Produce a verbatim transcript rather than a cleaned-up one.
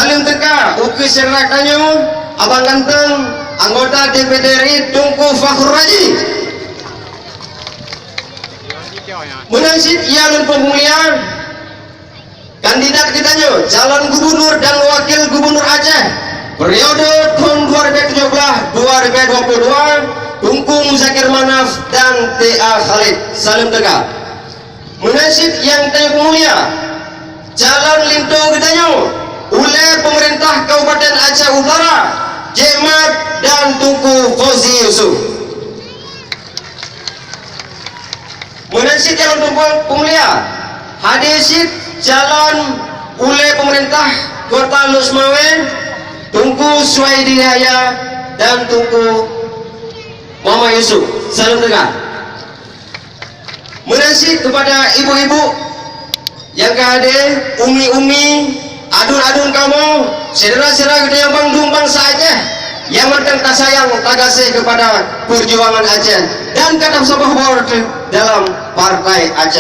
Saleuem teuka ukeue syedara tanyoe, abang ganteng, anggota D P D R I Teungku Fakhrul Razi. Meunan cit nyang lôn peumulia, kandidat geutanyoe, calon gubunur dan wakil gubunur Aceh, periode thon dua ribu tujoh belas dua ribu dua puluh dua, Teungku Muzakir Manaf dan T A Khalid. Saleuem teuka. Meunan cit nyang tanyoe peumulia, calon linto geutanyoe ulée peumeurintah Kabupaten Aceh Utara, Cék Mat dan Teungku Fauzi Yusuf. Meunan cit nyang tanyoe peumulia, hadir cit calon ulée peumeurintah Kota Lhokseumawe, Teungku Suwaidi Yahya dan Teungku Muhammad Yusuf. Saleuem teuka. Meunan cit keupada ibu-ibu nyang ka hadé, umi-umi, aduen-aduen kamoe, syedara-syedara geutanyoe bandum bansa Aceh nyang mantong tasayang tagaséh keupada peujuangan Aceh dan ka tasaboh bor dalam Partai Aceh.